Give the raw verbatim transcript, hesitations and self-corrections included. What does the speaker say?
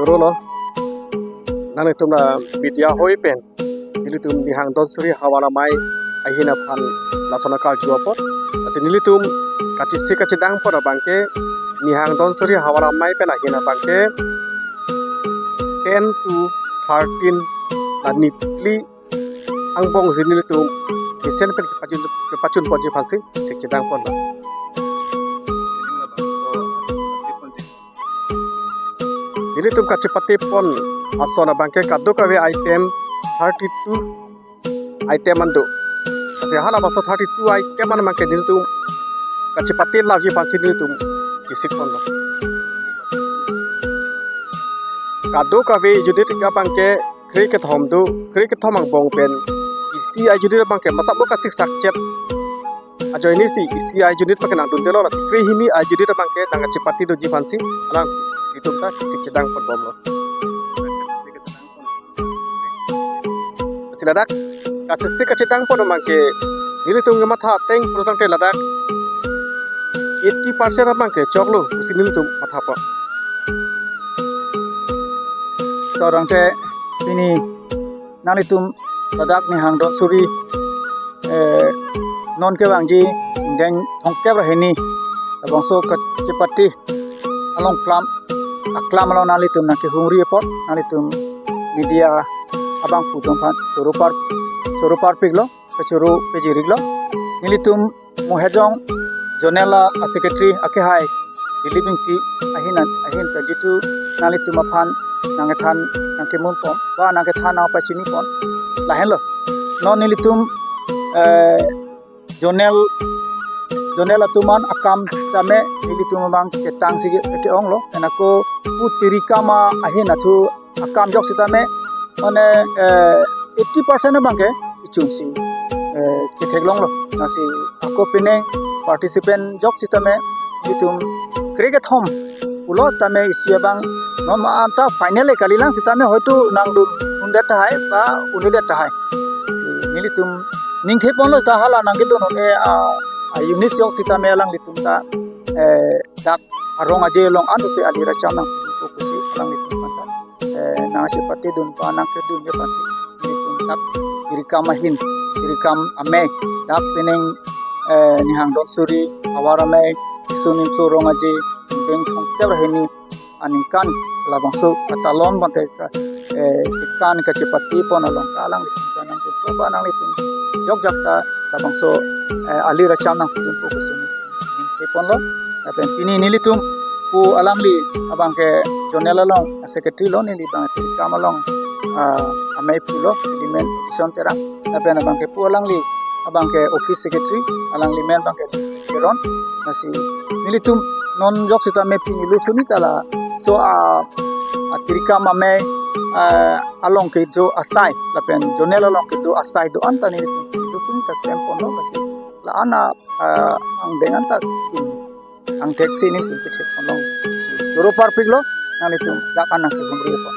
Choro lo. Nanglitum la media hoi pen nelitum Nihang Donsuri Havar Amei ahin aphan lason akarju apot. Lasi nelitum kachesik kachedang apot abangke Nihang Donsuri Havar Amei pen ahin abangke ten to thirteen la nipli angbong si nelitum mesen pen kepachun, kepachun ponji aphansi chesik chedang ponlo. Nelitum kachepate pon ason abangke kadokave item thirty-two item an do. Lasi halabangso thirty-two item an abangke nelitum kachepate laji aphansi nelitum chesik ponlo. Kadokave unit abangke kre kethom do, kre kethom angbong pen isi a-unit abangke masap lo kasiksak chet. Ajoine si isi a-unit abangke nangdundelo, lasi kre hini a-unit abangke nangkachepate doji aphansi alanglitum ta chesik chedang ponbomlo. Lasi ladak kachesik kachedang pon abangke nelitum kematha ateng pulotangte ladak eighty percent abangke choklo pusi nelitum matha pon. Tangte pini nanglitum ladak Nihang Donsuri, eh, non kevangji ingdeng thomkep ra hini labangso kachepate along klam, aklam along nanglitum nangkehumri apot nanglitum media abangphu atum aphan choro par, choro parpiklo, kachoro pajiriklo. Nelitum Mohejong zonal a-secretary akehai Dilip Ingti ahin an, ahin ta jitu nanglitum aphan nangkethan, nangkemun pon ba nangkethan nangpachini pon lahenlo. Non nelitum, eh, zonal, zonal atum an akam tame nelitum abang ketang si ke-onglo. Pen ako pu tirikam ahin athu akam jok sitame mane, eh, eighty percent abangke ichungsi, eh, ketheklonglo. Lasi ako penang participant jok sitame itum kre kethom pulo tame isi abang non ma anta final e kalilang sitame hoitu nangdun undet tahai ba undet tahai. Nelitum ningthe ponlo ta hala nangkedun un-e a, a-unit jok sitame alanglitum ta, eh, dak arong aje along ansi ali racham nangpo pusi alanglitum aphan ta, eh, nangchepatedun ba nangkedunji aphansi nelitum dak tirikam ahin, tirikam amei, dak penang, eh, Nihang Donsuri Havar Amei, Sunim Surong Aje, ingdeng thomkep ra hini aningkan labangso katalon bante ka, eh, kan kachepate pon along ta alanglitum ta nangkepo ba nanglitum jokjak ta labangso, eh, ali racham nangpudunpo pusi ningthe ponlo. Lapen pini nelitum pu alangli abangke zonal along secretary lo, neli abang tirikam along, ah, amei pulo, neli men Ison Terang. Lapen abangke pu alangli abangke office secretary, alangli men abangke Teron. Lasi nelitum non jok sitame pini lo suni ta laso a, a tirikam amei, ah, along kedo asai lapen zonal along kedo asai do-an ta nelitum pini lo suni ta klem ponlo. Lasi la-an a, ah, angdeng an ta angthek si nelitum kethe ponlo. Lasi choro parpiklo, nanglitum dak an nangkehumri pon.